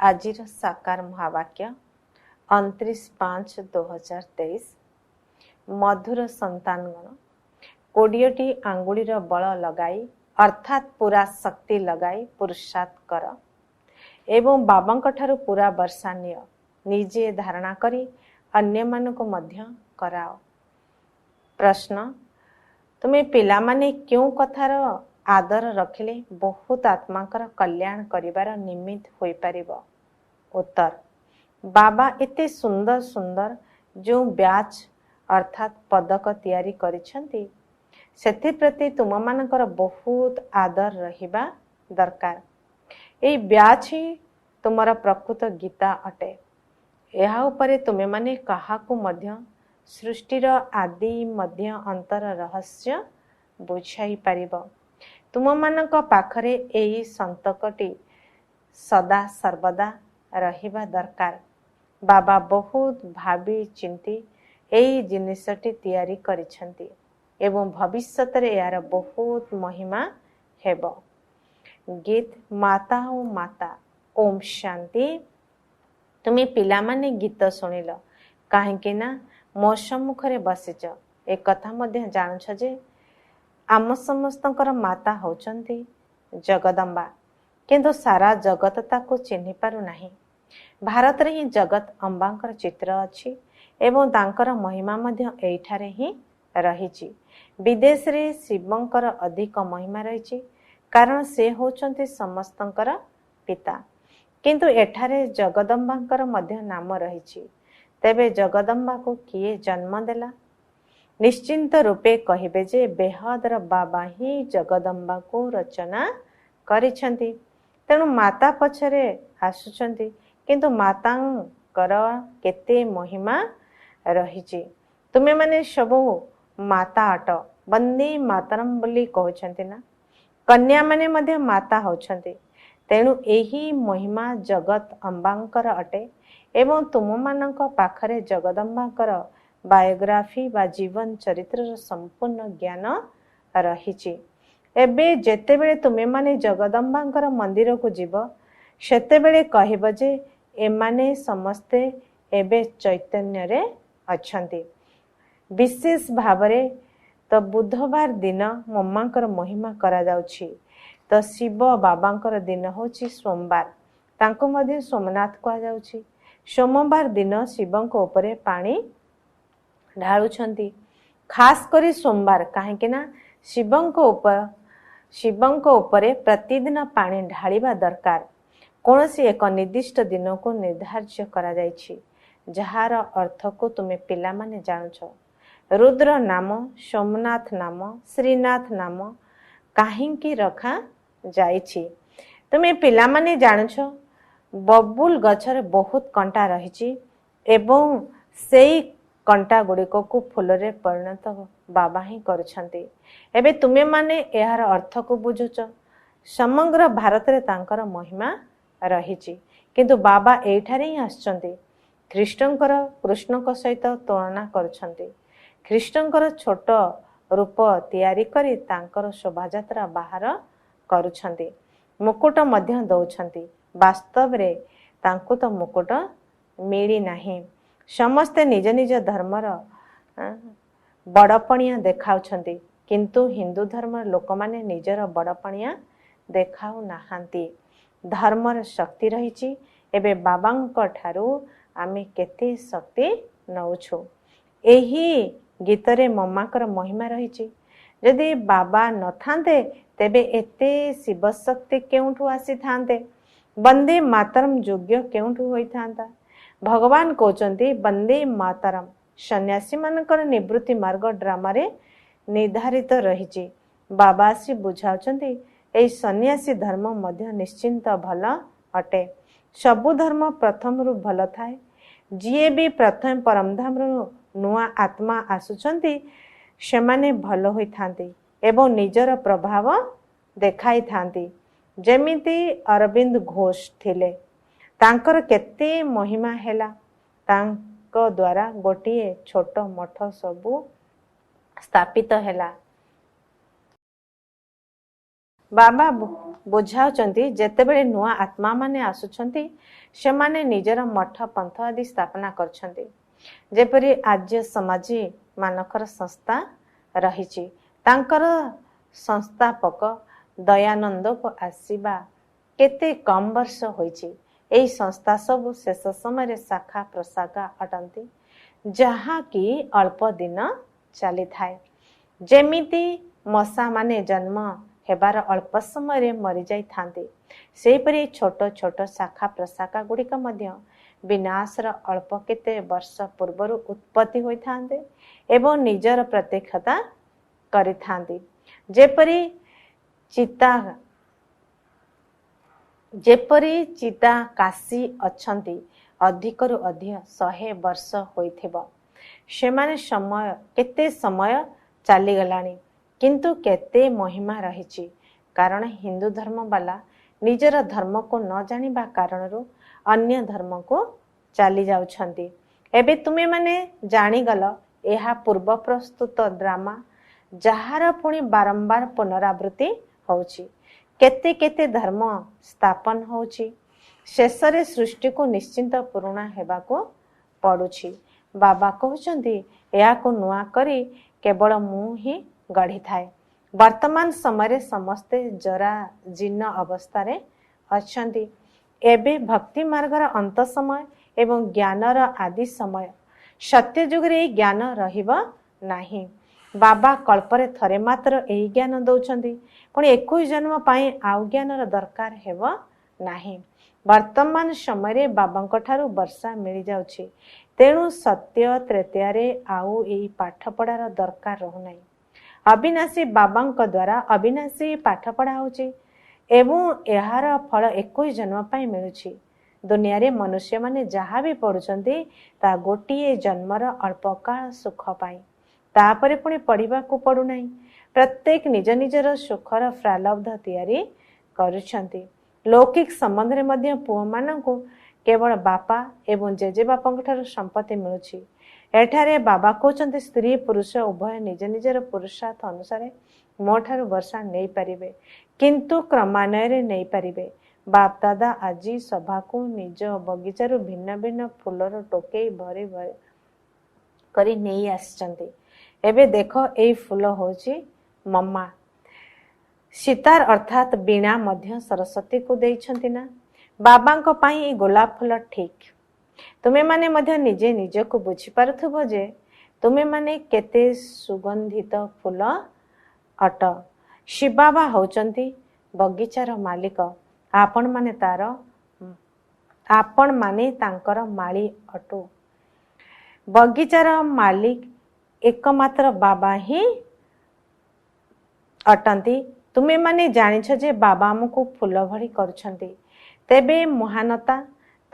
ଆଜିର ସାକାର ମହାବାକ୍ୟ 29/5/2023। ମଧୁର ସନ୍ତାନଗଣ, 20ଟି ଆଙ୍ଗୁଳିର ବଳ ଲଗାଇ ଅର୍ଥାତ୍ ପୁରା ଶକ୍ତି ଲଗାଇ ପୁରୁଷାର୍ଥ କର ଏବଂ ବାବାଙ୍କ ଠାରୁ ପୁରା ବର୍ଷା ନିଅ। ନିଜେ ଧାରଣା କରି ଅନ୍ୟମାନଙ୍କୁ ମଧ୍ୟ କରାଅ। ପ୍ରଶ୍ନ, ତୁମେ ପିଲାମାନେ କେଉଁ କଥାର ଆଦର ରଖିଲେ ବହୁତ ଆତ୍ମାଙ୍କର କଲ୍ୟାଣ କରିବାର ନିମିତ୍ତ ହୋଇପାରିବ? ଉତ୍ତର, ବାବା ଏତେ ସୁନ୍ଦର ସୁନ୍ଦର ଯେଉଁ ବ୍ୟାଚ୍ ଅର୍ଥାତ୍ ପଦକ ତିଆରି କରିଛନ୍ତି, ସେଥିପ୍ରତି ତୁମମାନଙ୍କର ବହୁତ ଆଦର ରହିବା ଦରକାର। ଏଇ ବ୍ୟାଚ୍ ହିଁ ତୁମର ପ୍ରକୃତ ଗୀତା ଅଟେ। ଏହା ଉପରେ ତୁମେମାନେ କାହାକୁ ମଧ୍ୟ ସୃଷ୍ଟିର ଆଦି ମଧ୍ୟ ଅନ୍ତର ରହସ୍ୟ ବୁଝାଇ ପାରିବ। ତୁମମାନଙ୍କ ପାଖରେ ଏହି ସନ୍ତକଟି ସଦା ସର୍ବଦା ରହିବା ଦରକାର। ବାବା ବହୁତ ଭାବି ଚିନ୍ତି ଏହି ଜିନିଷଟି ତିଆରି କରିଛନ୍ତି ଏବଂ ଭବିଷ୍ୟତରେ ଏହାର ବହୁତ ମହିମା ହେବ। ଗୀତ ମାତା ଓ ମାତା। ଓମ୍ ଶାନ୍ତି। ତୁମେ ପିଲାମାନେ ଗୀତ ଶୁଣିଲ, କାହିଁକି ନା ମୋ ସମ୍ମୁଖରେ ବସିଛ। ଏକଥା ମଧ୍ୟ ଜାଣୁଛ ଯେ ଆମ ସମସ୍ତଙ୍କର ମାତା ହେଉଛନ୍ତି ଜଗଦମ୍ବା, କିନ୍ତୁ ସାରା ଜଗତ ତାକୁ ଚିହ୍ନି ପାରୁନାହିଁ। ଭାରତରେ ହିଁ ଜଗତ ଅମ୍ବାଙ୍କର ଚିତ୍ର ଅଛି ଏବଂ ତାଙ୍କର ମହିମା ମଧ୍ୟ ଏଇଠାରେ ହିଁ ରହିଛି। ବିଦେଶରେ ଶିବଙ୍କର ଅଧିକ ମହିମା ରହିଛି, କାରଣ ସେ ହେଉଛନ୍ତି ସମସ୍ତଙ୍କର ପିତା। କିନ୍ତୁ ଏଠାରେ ଜଗଦମ୍ବାଙ୍କର ମଧ୍ୟ ନାମ ରହିଛି। ତେବେ ଜଗଦମ୍ବାକୁ କିଏ ଜନ୍ମ ଦେଲା? ନିଶ୍ଚିନ୍ତ ରୂପେ କହିବେ ଯେ ବେହଦର ବାବା ହିଁ ଜଗଦମ୍ବାକୁ ରଚନା କରିଛନ୍ତି। ତେଣୁ ମାତା ପଛରେ ଆସୁଛନ୍ତି, କିନ୍ତୁ ମାତାଙ୍କର କେତେ ମହିମା ରହିଛି। ତୁମେମାନେ ସବୁ ମାତା ଅଟ, ବନ୍ଦେ ମାତରମ୍ ବୋଲି କହୁଛନ୍ତି ନା? କନ୍ୟାମାନେ ମଧ୍ୟ ମାତା ହେଉଛନ୍ତି। ତେଣୁ ଏହି ମହିମା ଜଗତ ଅମ୍ବାଙ୍କର ଅଟେ ଏବଂ ତୁମମାନଙ୍କ ପାଖରେ ଜଗଦମ୍ବାଙ୍କର ବାୟୋଗ୍ରାଫି ବା ଜୀବନ ଚରିତ୍ରର ସମ୍ପୂର୍ଣ୍ଣ ଜ୍ଞାନ ରହିଛି। ଏବେ ଯେତେବେଳେ ତୁମେମାନେ ଜଗଦମ୍ବାଙ୍କର ମନ୍ଦିରକୁ ଯିବ, ସେତେବେଳେ କହିବ ଯେ ଏମାନେ ସମସ୍ତେ ଏବେ ଚୈତନ୍ୟରେ ଅଛନ୍ତି। ବିଶେଷ ଭାବରେ ତ ବୁଧବାର ଦିନ ମମ୍ମାଙ୍କର ମହିମା କରାଯାଉଛି, ତ ଶିବ ବାବାଙ୍କର ଦିନ ହେଉଛି ସୋମବାର, ତାଙ୍କୁ ମଧ୍ୟ ସୋମନାଥ କୁହାଯାଉଛି। ସୋମବାର ଦିନ ଶିବଙ୍କ ଉପରେ ପାଣି ଢାଳୁଛନ୍ତି, ଖାସ କରି ସୋମବାର, କାହିଁକି ନା ଶିବଙ୍କ ଉପରେ ପ୍ରତିଦିନ ପାଣି ଢାଳିବା ଦରକାର। କୌଣସି ଏକ ନିର୍ଦ୍ଦିଷ୍ଟ ଦିନକୁ ନିର୍ଦ୍ଧାର୍ଯ୍ୟ କରାଯାଇଛି, ଯାହାର ଅର୍ଥକୁ ତୁମେ ପିଲାମାନେ ଜାଣୁଛ। ରୁଦ୍ର ନାମ, ସୋମନାଥ ନାମ, ଶ୍ରୀନାଥ ନାମ କାହିଁକି ରଖାଯାଇଛି ତୁମେ ପିଲାମାନେ ଜାଣୁଛ। ବବୁଲ ଗଛରେ ବହୁତ କଣ୍ଟା ରହିଛି ଏବଂ ସେଇ କଣ୍ଟା ଗୁଡ଼ିକକୁ ଫୁଲରେ ପରିଣତ ବାବା ହିଁ କରୁଛନ୍ତି। ଏବେ ତୁମେମାନେ ଏହାର ଅର୍ଥକୁ ବୁଝୁଛ। ସମଗ୍ର ଭାରତରେ ତାଙ୍କର ମହିମା ରହିଛି, କିନ୍ତୁ ବାବା ଏଇଠାରେ ହିଁ ଆସିଛନ୍ତି। ଖ୍ରୀଷ୍ଟଙ୍କର କୃଷ୍ଣଙ୍କ ସହିତ ତୁଳନା କରୁଛନ୍ତି। ଖ୍ରୀଷ୍ଟଙ୍କର ଛୋଟ ରୂପ ତିଆରି କରି ତାଙ୍କର ଶୋଭାଯାତ୍ରା ବାହାର କରୁଛନ୍ତି, ମୁକୁଟ ମଧ୍ୟ ଦଉଛନ୍ତି। ବାସ୍ତବରେ ତାଙ୍କୁ ତ ମୁକୁଟ ମିଳିନାହିଁ। ସମସ୍ତେ ନିଜ ନିଜ ଧର୍ମର ବଡ଼ପଣିଆ ଦେଖାଉଛନ୍ତି, କିନ୍ତୁ ହିନ୍ଦୁ ଧର୍ମର ଲୋକମାନେ ନିଜର ବଡ଼ପଣିଆ ଦେଖାଉନାହାନ୍ତି। ଧର୍ମର ଶକ୍ତି ରହିଛି। ଏବେ ବାବାଙ୍କ ଠାରୁ ଆମେ କେତେ ଶକ୍ତି ନଉଛୁ। ଏହି ଗୀତରେ ମମ୍ମାଙ୍କର ମହିମା ରହିଛି। ଯଦି ବାବା ନଥାନ୍ତେ ତେବେ ଏତେ ଶିବଶକ୍ତି କେଉଁଠୁ ଆସିଥାନ୍ତେ? ବନ୍ଦେ ମାତରମ୍ ଯୋଗ୍ୟ କେଉଁଠୁ ହୋଇଥାନ୍ତା? ଭଗବାନ କହୁଛନ୍ତି ବନ୍ଦେ ମାତରମ୍। ସନ୍ନ୍ୟାସୀମାନଙ୍କର ନିବୃତ୍ତି ମାର୍ଗ ଡ୍ରାମାରେ ନିର୍ଦ୍ଧାରିତ ରହିଛି। ବାବା ଆସି ବୁଝାଉଛନ୍ତି ଏହି ସନ୍ନ୍ୟାସୀ ଧର୍ମ ମଧ୍ୟ ନିଶ୍ଚିନ୍ତ ଭଲ ଅଟେ। ସବୁ ଧର୍ମ ପ୍ରଥମରୁ ଭଲ ଥାଏ। ଯିଏ ବି ପ୍ରଥମେ ପରମଧାମରୁ ନୂଆ ଆତ୍ମା ଆସୁଛନ୍ତି ସେମାନେ ଭଲ ହୋଇଥାନ୍ତି ଏବଂ ନିଜର ପ୍ରଭାବ ଦେଖାଇଥାନ୍ତି। ଯେମିତି ଅରବିନ୍ଦ ଘୋଷ ଥିଲେ, ତାଙ୍କର କେତେ ମହିମା ହେଲା। ତାଙ୍କ ଦ୍ୱାରା ଗୋଟିଏ ଛୋଟ ମଠ ସବୁ ସ୍ଥାପିତ ହେଲା। ବାବା ବୁଝାଉଛନ୍ତି, ଯେତେବେଳେ ନୂଆ ଆତ୍ମାମାନେ ଆସୁଛନ୍ତି, ସେମାନେ ନିଜର ମଠ ପନ୍ଥ ଆଦି ସ୍ଥାପନା କରୁଛନ୍ତି। ଯେପରି ଆର୍ଯ୍ୟ ସମାଜୀ ମାନଙ୍କର ସଂସ୍ଥା ରହିଛି, ତାଙ୍କର ସଂସ୍ଥାପକ ଦୟାନନ୍ଦକୁ ଆସିବା କେତେ କମ୍ ବର୍ଷ ହୋଇଛି। ଏହି ସଂସ୍ଥା ସବୁ ଶେଷ ସମୟରେ ଶାଖା ପ୍ରଶାଖା ଅଟନ୍ତି, ଯାହାକି ଅଳ୍ପ ଦିନ ଚାଲିଥାଏ। ଯେମିତି ମଶାମାନେ ଜନ୍ମ ହେବାର ଅଳ୍ପ ସମୟରେ ମରିଯାଇଥାନ୍ତି, ସେହିପରି ଛୋଟ ଛୋଟ ଶାଖା ପ୍ରଶାଖା ଗୁଡ଼ିକ ମଧ୍ୟ ବିନାଶର ଅଳ୍ପ କେତେ ବର୍ଷ ପୂର୍ବରୁ ଉତ୍ପତ୍ତି ହୋଇଥାନ୍ତି ଏବଂ ନିଜର ପ୍ରତ୍ୟକ୍ଷତା କରିଥାନ୍ତି। ଯେପରି ଚିତା କାଶୀ ଅଛନ୍ତି, ଅଧିକରୁ ଅଧିକ 100 ବର୍ଷ ହୋଇଥିବ। ସେମାନେ ସମୟ କେତେ ସମୟ ଚାଲିଗଲାଣି, କିନ୍ତୁ କେତେ ମହିମା ରହିଛି। କାରଣ ହିନ୍ଦୁ ଧର୍ମ ବାଲା ନିଜର ଧର୍ମକୁ ନ ଜାଣିବା କାରଣରୁ ଅନ୍ୟ ଧର୍ମକୁ ଚାଲି ଯାଉଛନ୍ତି। ଏବେ ତୁମେମାନେ ଜାଣିଗଲ, ଏହା ପୂର୍ବ ପ୍ରସ୍ତୁତ ଡ୍ରାମା, ଯାହାର ପୁଣି ବାରମ୍ବାର ପୁନରାବୃତ୍ତି ହେଉଛି। କେତେ କେତେ ଧର୍ମ ସ୍ଥାପନ ହେଉଛି। ଶେଷରେ ସୃଷ୍ଟିକୁ ନିଶ୍ଚିନ୍ତ ପୁରୁଣା ହେବାକୁ ପଡୁଛି। ବାବା କହୁଛନ୍ତି, ଏହାକୁ ନୂଆ କରି କେବଳ ମୁଁ ହିଁ ଗଢ଼ିଥାଏ। ବର୍ତ୍ତମାନ ସମୟରେ ସମସ୍ତେ ଜରା ଜୀର୍ଣ୍ଣ ଅବସ୍ଥାରେ ଅଛନ୍ତି। ଏବେ ଭକ୍ତି ମାର୍ଗର ଅନ୍ତ ସମୟ ଏବଂ ଜ୍ଞାନର ଆଦି ସମୟ। ସତ୍ୟ ଯୁଗରେ ଏହି ଜ୍ଞାନ ରହିବ ନାହିଁ। ବାବା କଳ୍ପରେ ଥରେ ମାତ୍ର ଏହି ଜ୍ଞାନ ଦେଉଛନ୍ତି, ପୁଣି 21 ଜନ୍ମ ପାଇଁ ଆଉ ଜ୍ଞାନର ଦରକାର ହେବ ନାହିଁ। ବର୍ତ୍ତମାନ ସମୟରେ ବାବାଙ୍କ ଠାରୁ ବର୍ଷା ମିଳିଯାଉଛି, ତେଣୁ ସତ୍ୟ ତ୍ରେତୟାରେ ଆଉ ଏହି ପାଠପଢ଼ାର ଦରକାର ରହୁନାହିଁ। ଅବିନାଶୀ ବାବାଙ୍କ ଦ୍ୱାରା ଅବିନାଶୀ ପାଠପଢ଼ା ହେଉଛି ଏବଂ ଏହାର ଫଳ 21 ଜନ୍ମ ପାଇଁ ମିଳୁଛି। ଦୁନିଆରେ ମନୁଷ୍ୟମାନେ ଯାହା ବି ପଢ଼ୁଛନ୍ତି, ତାହା ଗୋଟିଏ ଜନ୍ମର ଅଳ୍ପକାଳ ସୁଖ ପାଇଁ, ତାପରେ ପୁଣି ପଢ଼ିବାକୁ ପଡ଼ୁନାହିଁ। ପ୍ରତ୍ୟେକ ନିଜ ନିଜର ସୁଖର ପ୍ରାଲବ୍ଧ ତିଆରି କରୁଛନ୍ତି। ଲୌକିକ ସମ୍ବନ୍ଧରେ ମଧ୍ୟ ପୁଅମାନଙ୍କୁ କେବଳ ବାପା ଏବଂ ଜେଜେବାପାଙ୍କ ଠାରୁ ସମ୍ପତ୍ତି ମିଳୁଛି। ଏଠାରେ ବାବା କହୁଛନ୍ତି, ସ୍ତ୍ରୀ ପୁରୁଷ ଉଭୟ ନିଜ ନିଜର ପୁରୁଷାର୍ଥ ଅନୁସାରେ ମୋ ଠାରୁ ବର୍ଷା ନେଇପାରିବେ, କିନ୍ତୁ କ୍ରମାନ୍ୱୟରେ ନେଇପାରିବେ। ବାପ ଦାଦା ଆଜି ସଭାକୁ ନିଜ ବଗିଚାରୁ ଭିନ୍ନ ଭିନ୍ନ ଫୁଲର ଟୋକେଇ ଭରି ଭରି କରି ନେଇ ଆସିଛନ୍ତି। ଏବେ ଦେଖ, ଏଇ ଫୁଲ ହେଉଛି ମମ୍ମା। ସୀତାର ଅର୍ଥାତ୍ ବୀଣା ମଧ୍ୟ ସରସ୍ୱତୀକୁ ଦେଇଛନ୍ତି ନା? ବାବାଙ୍କ ପାଇଁ ଏଇ ଗୋଲାପ ଫୁଲ ଠିକ୍। ତୁମେମାନେ ମଧ୍ୟ ନିଜେ ନିଜକୁ ବୁଝିପାରୁଥିବ ଯେ ତୁମେମାନେ କେତେ ସୁଗନ୍ଧିତ ଫୁଲ ଅଟ। ଶିବବାବା ହେଉଛନ୍ତି ବଗିଚାର ମାଲିକ, ଆପଣମାନେ ତାଙ୍କର ମାଳି ଅଟୁ। ବଗିଚାର ମାଲିକ ଏକମାତ୍ର ବାବା ହିଁ ଅଟନ୍ତି। ତୁମେମାନେ ଜାଣିଛ ଯେ ବାବା ଆମକୁ ଫୁଲ ଭଳି କରୁଛନ୍ତି। ତେବେ ମହାନତା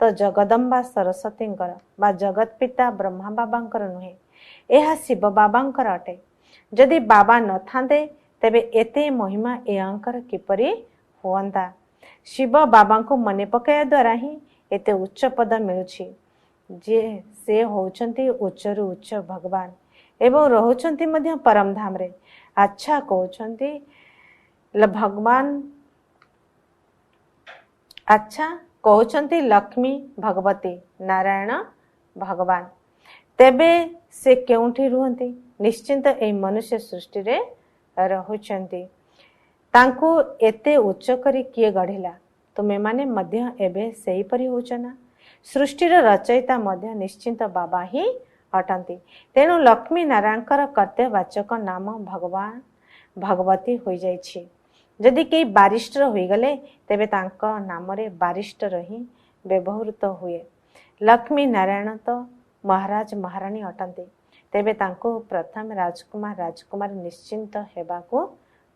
ତ ଜଗଦମ୍ବା ସରସ୍ୱତୀଙ୍କର ବା ଜଗତ ପିତା ବ୍ରହ୍ମା ବାବାଙ୍କର ନୁହେଁ, ଏହା ଶିବ ବାବାଙ୍କର ଅଟେ। ଯଦି ବାବା ନଥାନ୍ତେ, ତେବେ ଏତେ ମହିମା ଏହାଙ୍କର କିପରି ହୁଅନ୍ତା? ଶିବ ବାବାଙ୍କୁ ମନେ ପକାଇବା ଦ୍ୱାରା ହିଁ ଏତେ ଉଚ୍ଚ ପଦ ମିଳୁଛି ଯେ ସେ ହେଉଛନ୍ତି ଉଚ୍ଚରୁ ଉଚ୍ଚ ଭଗବାନ ଏବଂ ରହୁଛନ୍ତି ମଧ୍ୟ ପରମଧାମରେ। ଆଚ୍ଛା କହୁଛନ୍ତି ଭଗବାନ, ଆଚ୍ଛା କହୁଛନ୍ତି ଲକ୍ଷ୍ମୀ ଭଗବତୀ ନାରାୟଣ ଭଗବାନ, ତେବେ ସେ କେଉଁଠି ରୁହନ୍ତି? ନିଶ୍ଚିନ୍ତ ଏହି ମନୁଷ୍ୟ ସୃଷ୍ଟିରେ ରହୁଛନ୍ତି। ତାଙ୍କୁ ଏତେ ଉଚ୍ଚ କରି କିଏ ଗଢ଼ିଲା? ତୁମେମାନେ ମଧ୍ୟ ଏବେ ସେହିପରି ହେଉଛ ନା? ସୃଷ୍ଟିର ରଚୟିତା ମଧ୍ୟ ନିଶ୍ଚିନ୍ତ ବାବା ହିଁ ଅଟନ୍ତି। ତେଣୁ ଲକ୍ଷ୍ମୀ ନାରାୟଣଙ୍କର କର୍ତ୍ତବ୍ୟବାଚକ ନାମ ଭଗବାନ ଭଗବତୀ ହୋଇଯାଇଛି। ଯଦି କେହି ବାରିଷ୍ଟର ହୋଇଗଲେ, ତେବେ ତାଙ୍କ ନାମରେ ବାରିଷ୍ଟର ହିଁ ବ୍ୟବହୃତ ହୁଏ। ଲକ୍ଷ୍ମୀ ନାରାୟଣ ତ ମହାରାଜ ମହାରାଣୀ ଅଟନ୍ତି, ତେବେ ତାଙ୍କୁ ପ୍ରଥମେ ରାଜକୁମାର ରାଜକୁମାରୀ ନିଶ୍ଚିନ୍ତ ହେବାକୁ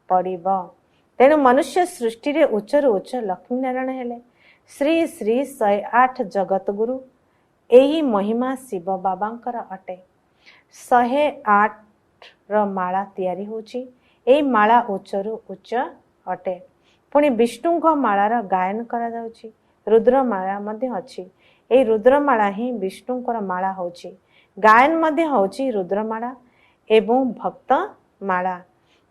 ପଡ଼ିବ। ତେଣୁ ମନୁଷ୍ୟ ସୃଷ୍ଟିରେ ଉଚ୍ଚରୁ ଉଚ୍ଚ ଲକ୍ଷ୍ମୀ ନାରାୟଣ ହେଲେ ଶ୍ରୀ ଶ୍ରୀ 108 ଜଗତଗୁରୁ। ଏହି ମହିମା ଶିବ ବାବାଙ୍କର ଅଟେ। 108ର ମାଳା ତିଆରି ହେଉଛି। ଏହି ମାଳା ଉଚ୍ଚରୁ ଉଚ୍ଚ ଅଟେ। ପୁଣି ବିଷ୍ଣୁଙ୍କ ମାଳାର ଗାୟନ କରାଯାଉଛି। ରୁଦ୍ରମାଳା ମଧ୍ୟ ଅଛି। ଏହି ରୁଦ୍ରମାଳା ହିଁ ବିଷ୍ଣୁଙ୍କର ମାଳା ହେଉଛି। ଗାୟନ ମଧ୍ୟ ହେଉଛି ରୁଦ୍ରମାଳା ଏବଂ ଭକ୍ତ ମାଳା।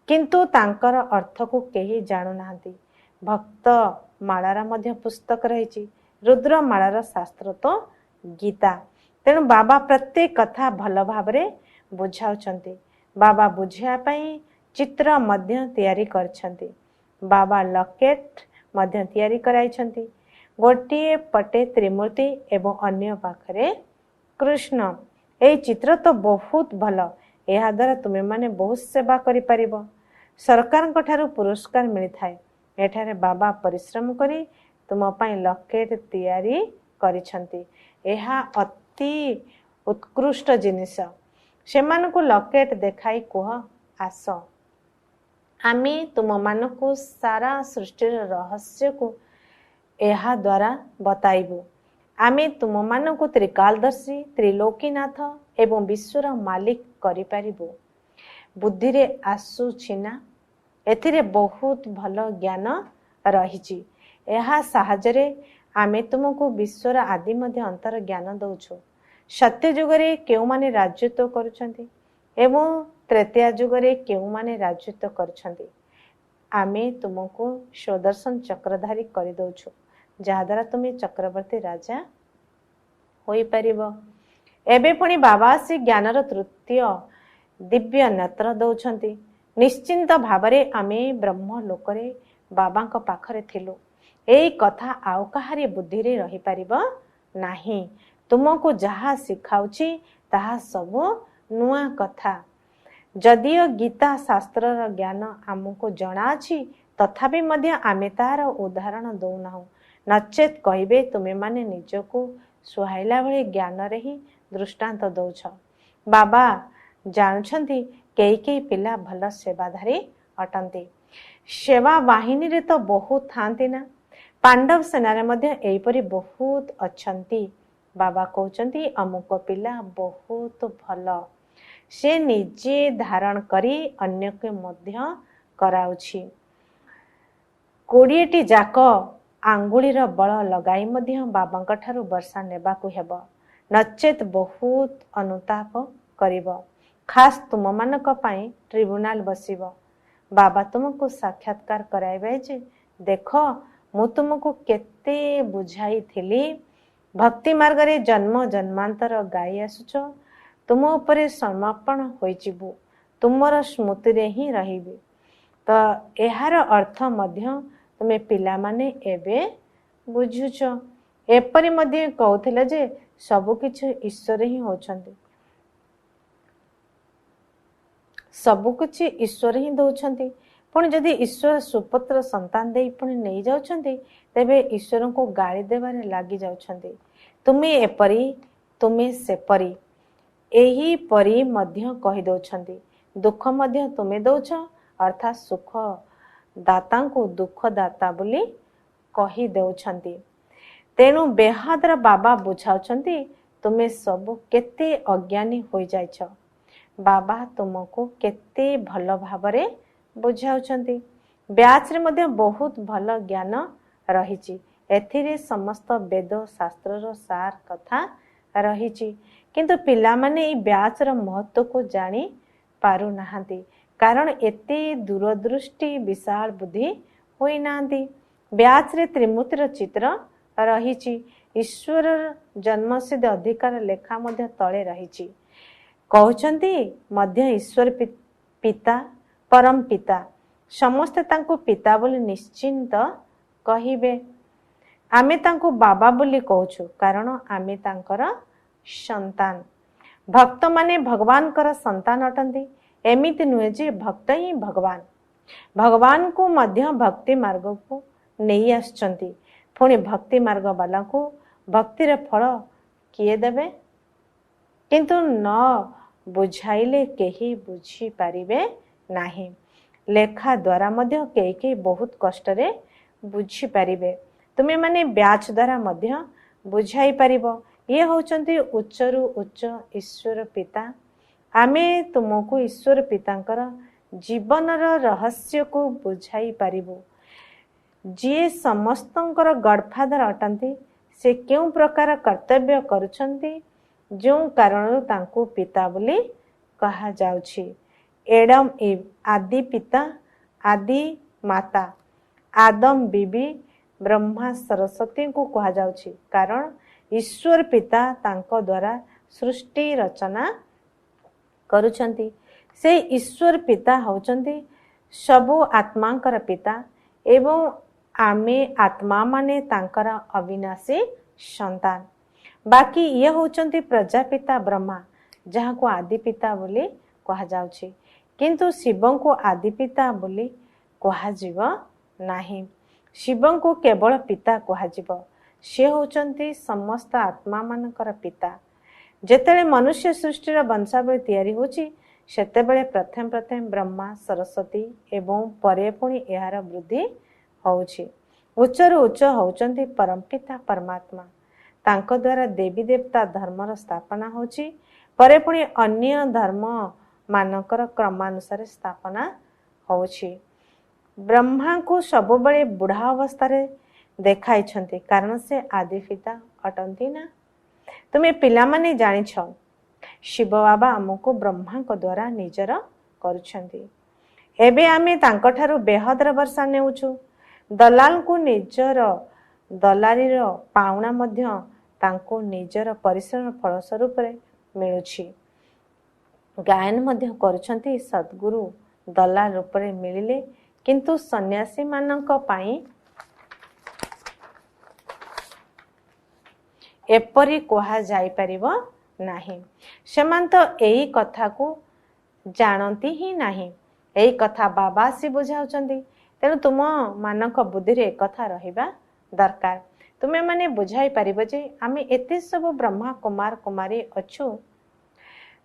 କିନ୍ତୁ ତାଙ୍କର ଅର୍ଥକୁ କେହି ଜାଣୁନାହାନ୍ତି। ଭକ୍ତ ମାଳାର ମଧ୍ୟ ପୁସ୍ତକ ରହିଛି। ରୁଦ୍ରମାଳାର ଶାସ୍ତ୍ର ତ ଗୀତା। ତେଣୁ ବାବା ପ୍ରତ୍ୟେକ କଥା ଭଲ ଭାବରେ ବୁଝାଉଛନ୍ତି। ବାବା ବୁଝାଇବା ପାଇଁ ଚିତ୍ର ମଧ୍ୟ ତିଆରି କରିଛନ୍ତି। ବାବା ଲକେଟ ମଧ୍ୟ ତିଆରି କରାଇଛନ୍ତି। ଗୋଟିଏ ପଟେ ତ୍ରିମୂର୍ତ୍ତି ଏବଂ ଅନ୍ୟ ପାଖରେ କୃଷ୍ଣ। ଏହି ଚିତ୍ର ତ ବହୁତ ଭଲ। ଏହାଦ୍ୱାରା ତୁମେମାନେ ବହୁତ ସେବା କରିପାରିବ। ସରକାରଙ୍କ ଠାରୁ ପୁରସ୍କାର ମିଳିଥାଏ। ଏଠାରେ ବାବା ପରିଶ୍ରମ କରି ତୁମ ପାଇଁ ଲକେଟ ତିଆରି କରିଛନ୍ତି। ଏହା ଅତି ଉତ୍କୃଷ୍ଟ ଜିନିଷ। ସେମାନଙ୍କୁ ଲକେଟ ଦେଖାଇ କୁହ, ଆସ, ଆମେ ତୁମମାନଙ୍କୁ ସାରା ସୃଷ୍ଟିର ରହସ୍ୟକୁ ଏହା ଦ୍ୱାରା ବତାଇବୁ। ଆମେ ତୁମମାନଙ୍କୁ ତ୍ରିକାଳଦର୍ଶୀ, ତ୍ରିଲୋକୀନାଥ ଏବଂ ବିଶ୍ୱର ମାଲିକ କରିପାରିବୁ। ବୁଦ୍ଧିରେ ଆସୁଛି ନା? ଏଥିରେ ବହୁତ ଭଲ ଜ୍ଞାନ ରହିଛି। ଏହା ସାହାଯ୍ୟରେ ଆମେ ତୁମକୁ ବିଶ୍ୱର ଆଦି ମଧ୍ୟ ଅନ୍ତର ଜ୍ଞାନ ଦଉଛୁ। ସତ୍ୟ ଯୁଗରେ କେଉଁମାନେ ରାଜତ୍ୱ କରୁଛନ୍ତି ଏବଂ ତ୍ରେତୟା ଯୁଗରେ କେଉଁମାନେ ରାଜତ୍ୱ କରୁଛନ୍ତି, ଆମେ ତୁମକୁ ସୁଦର୍ଶନ ଚକ୍ରଧାରୀ କରିଦେଉଛୁ, ଯାହାଦ୍ୱାରା ତୁମେ ଚକ୍ରବର୍ତ୍ତୀ ରାଜା ହୋଇପାରିବ। ଏବେ ପୁଣି ବାବା ଆସି ଜ୍ଞାନର ତୃତୀୟ ଦିବ୍ୟ ନେତ୍ର ଦଉଛନ୍ତି। ନିଶ୍ଚିନ୍ତ ଭାବରେ ଆମେ ବ୍ରହ୍ମ ଲୋକରେ ବାବାଙ୍କ ପାଖରେ ଥିଲୁ। ଏଇ କଥା ଆଉ କାହାରି ବୁଦ୍ଧିରେ ରହିପାରିବ ନାହିଁ। ତୁମକୁ ଯାହା ଶିଖାଉଛି ତାହା ସବୁ ନୂଆ କଥା। ଯଦିଓ ଗୀତା ଶାସ୍ତ୍ରର ଜ୍ଞାନ ଆମକୁ ଜଣାଅଛି, ତଥାପି ମଧ୍ୟ ଆମେ ତାହାର ଉଦାହରଣ ଦଉନାହୁଁ। ନଚେତ୍ କହିବେ ତୁମେମାନେ ନିଜକୁ ସୁହାଇଲା ଭଳି ଜ୍ଞାନରେ ହିଁ ଦୃଷ୍ଟାନ୍ତ ଦଉଛ। ବାବା ଜାଣୁଛନ୍ତି କେହି କେହି ପିଲା ଭଲ ସେବାଧାରୀ ଅଟନ୍ତି। ସେବା ବାହିନୀରେ ତ ବହୁତ ଥାନ୍ତି ନା, ପାଣ୍ଡବ ସେନାରେ ମଧ୍ୟ ଏହିପରି ବହୁତ ଅଛନ୍ତି। ବାବା କହୁଛନ୍ତି ଅମୁକ ପିଲା ବହୁତ ଭଲ, ସେ ନିଜେ ଧାରଣ କରି ଅନ୍ୟକୁ ମଧ୍ୟ କରାଉଛି। 20ଟି ଯାକ ଆଙ୍ଗୁଳିର ବଳ ଲଗାଇ ମଧ୍ୟ ବାବାଙ୍କ ଠାରୁ ବର୍ଷା ନେବାକୁ ହେବ, ନଚେତ୍ ବହୁତ ଅନୁତାପ କରିବ। ଖାସ୍ ତୁମମାନଙ୍କ ପାଇଁ ଟ୍ରିବ୍ୟୁନାଲ ବସିବ। ବାବା ତୁମକୁ ସାକ୍ଷାତକାର କରାଇବେ ଯେ ଦେଖ, ମୁଁ ତୁମକୁ କେତେ ବୁଝାଇଥିଲି। ଭକ୍ତି ମାର୍ଗରେ ଜନ୍ମ ଜନ୍ମାନ୍ତର ଗାଇ ଆସୁଛ, ତୁମ ଉପରେ ସମର୍ପଣ ହୋଇଯିବୁ, ତୁମର ସ୍ମୃତିରେ ହିଁ ରହିବି। ତ ଏହାର ଅର୍ଥ ମଧ୍ୟ ତୁମେ ପିଲାମାନେ ଏବେ ବୁଝୁଛ। ଏପରି ମଧ୍ୟ କହୁଥିଲେ ଯେ ସବୁକିଛି ଈଶ୍ୱର ହିଁ ହେଉଛନ୍ତି, ସବୁକିଛି ଈଶ୍ୱର ହିଁ ଦଉଛନ୍ତି। ପୁଣି ଯଦି ଈଶ୍ୱର ସୁପୁତ୍ର ସନ୍ତାନ ଦେଇ ପୁଣି ନେଇଯାଉଛନ୍ତି, ତେବେ ଈଶ୍ୱରଙ୍କୁ ଗାଳି ଦେବାରେ ଲାଗି ଯାଉଛନ୍ତି। ତୁମେ ଏପରି, ତୁମେ ସେପରି, ଏହିପରି ମଧ୍ୟ କହିଦେଉଛନ୍ତି। ଦୁଃଖ ମଧ୍ୟ ତୁମେ ଦଉଛ, ଅର୍ଥାତ୍ ସୁଖ ଦାତାଙ୍କୁ ଦୁଃଖ ଦାତା ବୋଲି କହିଦେଉଛନ୍ତି। ତେଣୁ ବେହଦର ବାବା ବୁଝାଉଛନ୍ତି ତୁମେ ସବୁ କେତେ ଅଜ୍ଞାନୀ ହୋଇଯାଇଛ। ବାବା ତୁମକୁ କେତେ ଭଲ ଭାବରେ ବୁଝାଉଛନ୍ତି। ବ୍ୟାଚରେ ମଧ୍ୟ ବହୁତ ଭଲ ଜ୍ଞାନ ରହିଛି। ଏଥିରେ ସମସ୍ତ ବେଦ ଶାସ୍ତ୍ରର ସାର କଥା ରହିଛି। କିନ୍ତୁ ପିଲାମାନେ ଏଇ ବ୍ୟାଚର ମହତ୍ଵକୁ ଜାଣି ପାରୁନାହାନ୍ତି, କାରଣ ଏତେ ଦୂରଦୃଷ୍ଟି ବିଶାଳ ବୁଦ୍ଧି ହୋଇନାହାନ୍ତି। ବ୍ୟାଚରେ ତ୍ରିମୂର୍ତ୍ତିର ଚିତ୍ର ରହିଛି। ଈଶ୍ୱରର ଜନ୍ମସିଦ୍ଧ ଅଧିକାର ଲେଖା ମଧ୍ୟ ତଳେ ରହିଛି। କହୁଛନ୍ତି ମଧ୍ୟ ଈଶ୍ୱର ପିତା, ପରମ ପିତା। ସମସ୍ତେ ତାଙ୍କୁ ପିତା ବୋଲି ନିଶ୍ଚିନ୍ତ କହିବେ। ଆମେ ତାଙ୍କୁ ବାବା ବୋଲି କହୁଛୁ, କାରଣ ଆମେ ତାଙ୍କର ସନ୍ତାନ। ଭକ୍ତମାନେ ଭଗବାନଙ୍କର ସନ୍ତାନ ଅଟନ୍ତି। ଏମିତି ନୁହେଁ ଯେ ଭକ୍ତ ହିଁ ଭଗବାନ। ଭଗବାନଙ୍କୁ ମଧ୍ୟ ଭକ୍ତି ମାର୍ଗକୁ ନେଇ ଆସୁଛନ୍ତି। ପୁଣି ଭକ୍ତି ମାର୍ଗ ବାଲାଙ୍କୁ ଭକ୍ତିର ଫଳ କିଏ ଦେବେ? କିନ୍ତୁ ନ ବୁଝାଇଲେ କେହି ବୁଝିପାରିବେ ନାହିଁ। ଲେଖା ଦ୍ୱାରା ମଧ୍ୟ କେହି କେହି ବହୁତ କଷ୍ଟରେ ବୁଝିପାରିବେ। ତୁମେମାନେ ବ୍ୟାଚ୍ ଦ୍ୱାରା ମଧ୍ୟ ବୁଝାଇ ପାରିବ। ଇଏ ହେଉଛନ୍ତି ଉଚ୍ଚରୁ ଉଚ୍ଚ ଈଶ୍ୱର ପିତା। ଆମେ ତୁମକୁ ଈଶ୍ୱର ପିତାଙ୍କର ଜୀବନର ରହସ୍ୟକୁ ବୁଝାଇ ପାରିବୁ। ଯିଏ ସମସ୍ତଙ୍କର ଗଡ଼ଫାଦର ଅଟନ୍ତି, ସେ କେଉଁ ପ୍ରକାର କର୍ତ୍ତବ୍ୟ କରୁଛନ୍ତି, ଯେଉଁ କାରଣରୁ ତାଙ୍କୁ ପିତା ବୋଲି କୁହାଯାଉଛି। ଏଡମ ଇଭ୍, ଆଦି ପିତା ଆଦି ମାତା, ଆଦମ ବିବି, ବ୍ରହ୍ମା ସରସ୍ୱତୀଙ୍କୁ କୁହାଯାଉଛି, କାରଣ ଈଶ୍ୱର ପିତା ତାଙ୍କ ଦ୍ୱାରା ସୃଷ୍ଟି ରଚନା କରୁଛନ୍ତି। ସେଇ ଈଶ୍ୱର ପିତା ହେଉଛନ୍ତି ସବୁ ଆତ୍ମାଙ୍କର ପିତା ଏବଂ ଆମେ ଆତ୍ମାମାନେ ତାଙ୍କର ଅବିନାଶୀ ସନ୍ତାନ। ବାକି ଇଏ ହେଉଛନ୍ତି ପ୍ରଜାପିତା ବ୍ରହ୍ମା, ଯାହାକୁ ଆଦି ପିତା ବୋଲି କୁହାଯାଉଛି। କିନ୍ତୁ ଶିବଙ୍କୁ ଆଦି ପିତା ବୋଲି କୁହାଯିବ ନାହିଁ। ଶିବଙ୍କୁ କେବଳ ପିତା କୁହାଯିବ। ସେ ହେଉଛନ୍ତି ସମସ୍ତ ଆତ୍ମାମାନଙ୍କର ପିତା। ଯେତେବେଳେ ମନୁଷ୍ୟ ସୃଷ୍ଟିର ବଂଶାବଳୀ ତିଆରି ହେଉଛି, ସେତେବେଳେ ପ୍ରଥମେ ପ୍ରଥମେ ବ୍ରହ୍ମା ସରସ୍ୱତୀ ଏବଂ ପରେ ପୁଣି ଏହାର ବୃଦ୍ଧି ହେଉଛି। ଉଚ୍ଚରୁ ଉଚ୍ଚ ହେଉଛନ୍ତି ପରମପିତା ପରମାତ୍ମା। ତାଙ୍କ ଦ୍ୱାରା ଦେବୀ ଦେବତା ଧର୍ମର ସ୍ଥାପନା ହେଉଛି, ପରେ ପୁଣି ଅନ୍ୟ ଧର୍ମ ମାନଙ୍କର କ୍ରମାନୁସାରେ ସ୍ଥାପନା ହେଉଛି। ବ୍ରହ୍ମାଙ୍କୁ ସବୁବେଳେ ବୁଢ଼ା ଅବସ୍ଥାରେ ଦେଖାଇଛନ୍ତି, କାରଣ ସେ ଆଦି ପିତା ଅଟନ୍ତି ନା। ତୁମେ ପିଲାମାନେ ଜାଣିଛ, ଶିବ ବାବା ଆମକୁ ବ୍ରହ୍ମାଙ୍କ ଦ୍ୱାରା ନିଜର କରୁଛନ୍ତି। ଏବେ ଆମେ ତାଙ୍କଠାରୁ ବେହଦର ବର୍ଷା ନେଉଛୁ। ଦଲାଲଙ୍କୁ ନିଜର ଦଲାଲିର ପାଉଣା ମଧ୍ୟ ତାଙ୍କୁ ନିଜର ପରିଶ୍ରମ ଫଳସ୍ୱରୂପରେ ମିଳୁଛି। ଗାୟନ ମଧ୍ୟ କରୁଛନ୍ତି, ସଦ୍ଗୁରୁ ଦଲାଲ ରୂପରେ ମିଳିଲେ। କିନ୍ତୁ ସନ୍ନ୍ୟାସୀମାନଙ୍କ ପାଇଁ ଏପରି କୁହାଯାଇପାରିବ ନାହିଁ। ସେମାନେ ତ ଏଇ କଥାକୁ ଜାଣନ୍ତି ହିଁ ନାହିଁ। ଏଇ କଥା ବାବା ଆସି ବୁଝାଉଛନ୍ତି। ତେଣୁ ତୁମ ମାନଙ୍କ ବୁଦ୍ଧିରେ ଏକଥା ରହିବା ଦରକାର। ତୁମେମାନେ ବୁଝାଇ ପାରିବ ଯେ ଆମେ ଏତେ ସବୁ ବ୍ରହ୍ମା କୁମାର କୁମାରୀ ଅଛୁ।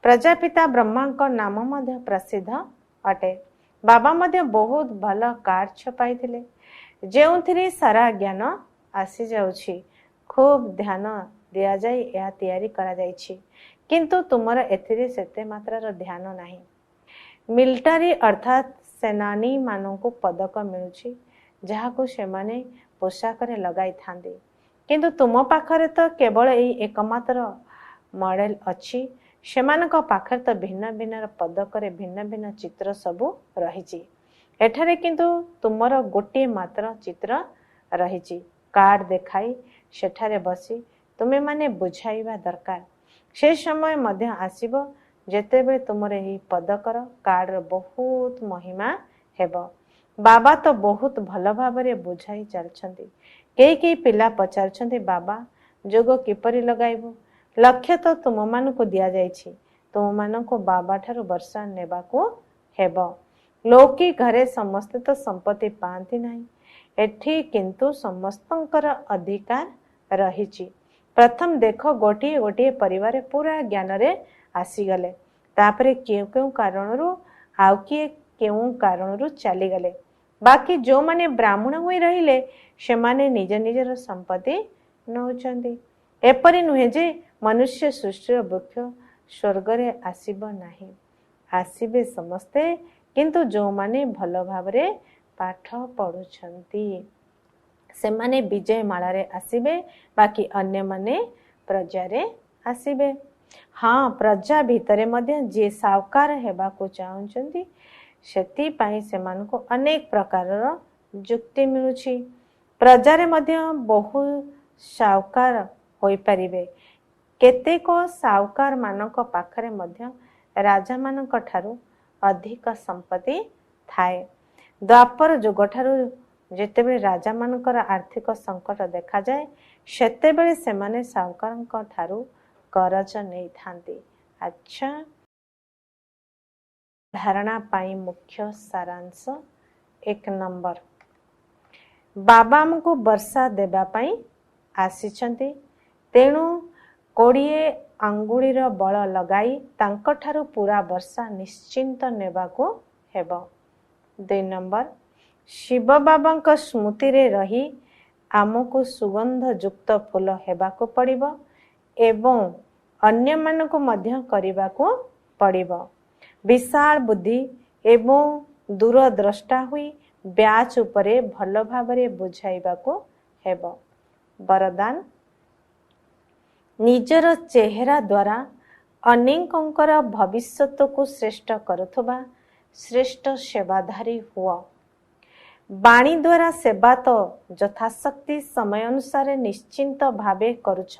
ପ୍ରଜାପିତା ବ୍ରହ୍ମାଙ୍କ ନାମ ମଧ୍ୟ ପ୍ରସିଦ୍ଧ ଅଟେ। ବାବା ମଧ୍ୟ ବହୁତ ଭଲ କାର୍ଡ ଛପାଇଥିଲେ, ଯେଉଁଥିରେ ସାରା ଜ୍ଞାନ ଆସିଯାଉଛି। ଖୁବ୍ ଧ୍ୟାନ ଦିଆଯାଇ ଏହା ତିଆରି କରାଯାଇଛି, କିନ୍ତୁ ତୁମର ଏଥିରେ ସେତେ ମାତ୍ରାର ଧ୍ୟାନ ନାହିଁ। ମିଲିଟାରୀ ଅର୍ଥାତ୍ ସେନାନୀମାନଙ୍କୁ ପଦକ ମିଳୁଛି, ଯାହାକୁ ସେମାନେ ପୋଷାକରେ ଲଗାଇଥାନ୍ତି। କିନ୍ତୁ ତୁମ ପାଖରେ ତ କେବଳ ଏଇ ଏକମାତ୍ର ମଡେଲ ଅଛି। ସେମାନଙ୍କ ପାଖରେ ତ ଭିନ୍ନ ଭିନ୍ନ ପଦକରେ ଭିନ୍ନ ଭିନ୍ନ ଚିତ୍ର ସବୁ ରହିଛି। ଏଠାରେ କିନ୍ତୁ ତୁମର ଗୋଟିଏ ମାତ୍ର ଚିତ୍ର ରହିଛି। କାର୍ଡ ଦେଖାଇ ସେଠାରେ ବସି ତୁମେମାନେ ବୁଝାଇବା ଦରକାର। ସେ ସମୟ ମଧ୍ୟ ଆସିବ ଯେତେବେଳେ ତୁମର ଏହି ପଦକର କାର୍ଡର ବହୁତ ମହିମା ହେବ। ବାବା ତ ବହୁତ ଭଲ ଭାବରେ ବୁଝାଇ ଚାଲିଛନ୍ତି। କେହି କେହି ପିଲା ପଚାରୁଛନ୍ତି, ବାବା ଯୋଗ କିପରି ଲଗାଇବୁ? ଲକ୍ଷ୍ୟ ତ ତୁମମାନଙ୍କୁ ଦିଆଯାଇଛି। ତୁମମାନଙ୍କୁ ବାବା ଠାରୁ ବର୍ଷା ନେବାକୁ ହେବ। ଲୌକିକ ଘରେ ସମସ୍ତେ ତ ସମ୍ପତ୍ତି ପାଆନ୍ତି ନାହିଁ। ଏଠି କିନ୍ତୁ ସମସ୍ତଙ୍କର ଅଧିକାର ରହିଛି। ପ୍ରଥମ ଦେଖ, ଗୋଟିଏ ଗୋଟିଏ ପରିବାର ପୁରା ଜ୍ଞାନରେ ଆସିଗଲେ। ତାପରେ କେଉଁ କେଉଁ କାରଣରୁ ଆଉ କିଏ କେଉଁ କାରଣରୁ ଚାଲିଗଲେ। ବାକି ଯେଉଁମାନେ ବ୍ରାହ୍ମଣ ହୋଇ ରହିଲେ, ସେମାନେ ନିଜ ନିଜର ସମ୍ପତ୍ତି ନେଉଛନ୍ତି। ଏପରି ନୁହେଁ ଯେ ମନୁଷ୍ୟ ସୃଷ୍ଟିର ବୃକ୍ଷ ସ୍ୱର୍ଗରେ ଆସିବ ନାହିଁ। ଆସିବେ ସମସ୍ତେ, କିନ୍ତୁ ଯେଉଁମାନେ ଭଲ ଭାବରେ ପାଠ ପଢ଼ୁଛନ୍ତି ସେମାନେ ବିଜୟ ମାଳାରେ ଆସିବେ, ବାକି ଅନ୍ୟମାନେ ପ୍ରଜାରେ ଆସିବେ। ହଁ, ପ୍ରଜା ଭିତରେ ମଧ୍ୟ ଯିଏ ସାହୁକାର ହେବାକୁ ଚାହୁଁଛନ୍ତି, ସେଥିପାଇଁ ସେମାନଙ୍କୁ ଅନେକ ପ୍ରକାରର ଯୁକ୍ତି ମିଳୁଛି। ପ୍ରଜାରେ ମଧ୍ୟ ବହୁ ସାହୁକାର ହୋଇପାରିବେ। କେତେକ ସାହୁକାରମାନଙ୍କ ପାଖରେ ମଧ୍ୟ ରାଜାମାନଙ୍କ ଠାରୁ ଅଧିକ ସମ୍ପତ୍ତି ଥାଏ। ଦ୍ୱାପର ଯୁଗଠାରୁ ଯେତେବେଳେ ରାଜାମାନଙ୍କର ଆର୍ଥିକ ସଙ୍କଟ ଦେଖାଯାଏ, ସେତେବେଳେ ସେମାନେ ସାହୁକାରଙ୍କ ଠାରୁ କରଜ ନେଇଥାନ୍ତି। ଆଚ୍ଛା, ଧାରଣା ପାଇଁ ମୁଖ୍ୟ ସାରାଂଶ। 1 ନମ୍ବର, ବାବା ଆମକୁ ବର୍ଷା ଦେବା ପାଇଁ ଆସିଛନ୍ତି। ତେଣୁ 20 ଆଙ୍ଗୁଳିର ବଳ ଲଗାଇ ତାଙ୍କଠାରୁ ପୁରା ବର୍ଷା ନିଶ୍ଚିନ୍ତ ନେବାକୁ ହେବ। 2 ନମ୍ବର, ଶିବ ବାବାଙ୍କ ସ୍ମୃତିରେ ରହି ଆମକୁ ସୁଗନ୍ଧଯୁକ୍ତ ଫୁଲ ହେବାକୁ ପଡ଼ିବ ଏବଂ ଅନ୍ୟମାନଙ୍କୁ ମଧ୍ୟ କରିବାକୁ ପଡ଼ିବ। ବିଶାଳ ବୁଦ୍ଧି ଏବଂ ଦୂରଦ୍ରଷ୍ଟା ହୋଇ ବ୍ୟାଚ୍ ଉପରେ ଭଲ ଭାବରେ ବୁଝାଇବାକୁ ହେବ। ବରଦାନ, ନିଜର ଚେହେରା ଦ୍ୱାରା ଅନେକଙ୍କର ଭବିଷ୍ୟତକୁ ଶ୍ରେଷ୍ଠ କରୁଥିବା ଶ୍ରେଷ୍ଠ ସେବାଧାରୀ ହୁଅ। ବାଣୀ ଦ୍ୱାରା ସେବା ତ ଯଥାଶକ୍ତି ସମୟ ଅନୁସାରେ ନିଶ୍ଚିନ୍ତ ଭାବେ କରୁଛ,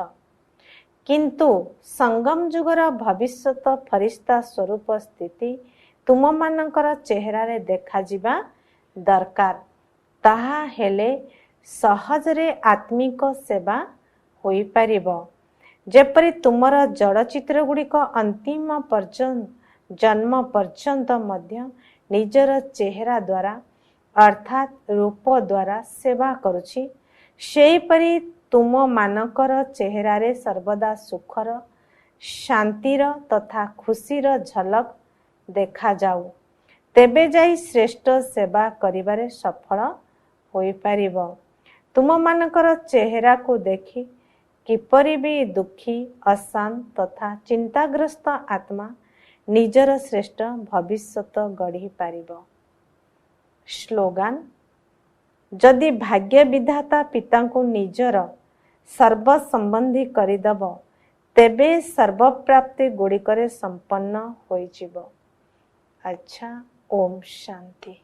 କିନ୍ତୁ ସଙ୍ଗମ ଯୁଗର ଭବିଷ୍ୟତ ଫରିସ୍ତା ସ୍ୱରୂପ ସ୍ଥିତି ତୁମମାନଙ୍କର ଚେହେରାରେ ଦେଖାଯିବା ଦରକାର। ତାହା ହେଲେ ସହଜରେ ଆତ୍ମିକ ସେବା ହୋଇପାରିବ। ଯେପରି ତୁମର ଜଡ଼ଚିତ୍ର ଗୁଡ଼ିକ ଅନ୍ତିମ ପର୍ଯ୍ୟନ୍ତ ଜନ୍ମ ପର୍ଯ୍ୟନ୍ତ ମଧ୍ୟ ନିଜର ଚେହେରା ଦ୍ୱାରା ଅର୍ଥାତ୍ ରୂପ ଦ୍ୱାରା ସେବା କରୁଛି, ସେହିପରି ତୁମମାନଙ୍କର ଚେହେରାରେ ସର୍ବଦା ସୁଖର, ଶାନ୍ତିର ତଥା ଖୁସିର ଝଲକ ଦେଖାଯାଉ, ତେବେ ଯାଇ ଶ୍ରେଷ୍ଠ ସେବା କରିବାରେ ସଫଳ ହୋଇପାରିବ। ତୁମମାନଙ୍କର ଚେହେରାକୁ ଦେଖି କିପରି ବି ଦୁଃଖୀ, ଅଶାନ୍ତ ତଥା ଚିନ୍ତାଗ୍ରସ୍ତ ଆତ୍ମା ନିଜର ଶ୍ରେଷ୍ଠ ଭବିଷ୍ୟତ ଗଢ଼ି ପାରିବ? ସ୍ଲୋଗାନ: ଯଦି ଭାଗ୍ୟ ବିଧାତା ପିତାଙ୍କୁ ନିଜର ସର୍ବସମ୍ବନ୍ଧୀ କରିଦେବ, ତେବେ ସର୍ବପ୍ରାପ୍ତି ଗୁଡ଼ିକରେ ସମ୍ପନ୍ନ ହୋଇଯିବ। ଆଚ୍ଛା, ଓମ୍ ଶାନ୍ତି।